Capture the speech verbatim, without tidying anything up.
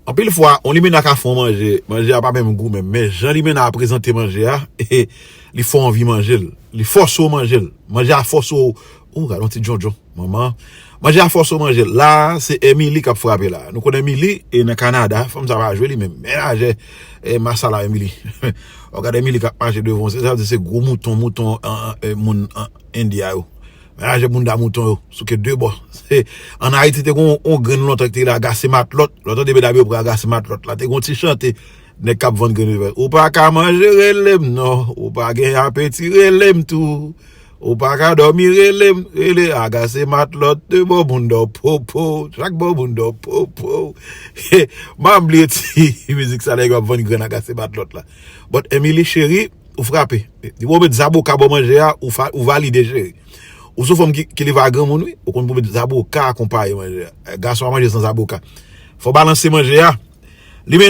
Anpil fwa, yon limena ka fè yon manje, manje a pa menm gou menm, men jan limena a prezante manje a, li fè w anvi manje l. Li fòse w manje l. Manje a fòse w. Ou gade yon ti djondjon, manman. Manje a fòse w manje l. La, se Emily k ap frape la. Nou konn Emily, e nan Kanada, fanm sa pa jwe li menm. Menajè, e, masala Emily. W gade Emily k ap mache devan, se sa vle di se gwo mouton, mouton, an, an, e, moun, an, Endya yo. Menajè bounda mouton yo, souke de bò. Se, ann Ayiti, te gon yon grenn lontan ki te rele agase matlòt. Lè w tande medam yo pran agase matlòt la, te gon ti chante nèg k ap vann grenn yo. Ou pa ka manje, rele m non. Ou pa gen apeti, rele m tou. Ou pa ka dòmi, rele m. Rele agase matlòt, de bò bounda w popo, chak bò bounda w popo. M ap bliye ti mizik sa, nèg yo ap vann grenn agase matlòt la. But Emily cheri, ou frape. Depi w met zaboka bò manje a, ou, fa, ou valide, cheri. Ou se yon fanm ki, ki leve a granmoun, wi. Ou konn pou met zaboka akonpaye manje a. Gason a manje san zaboka. Fò w balanse manje a. Li men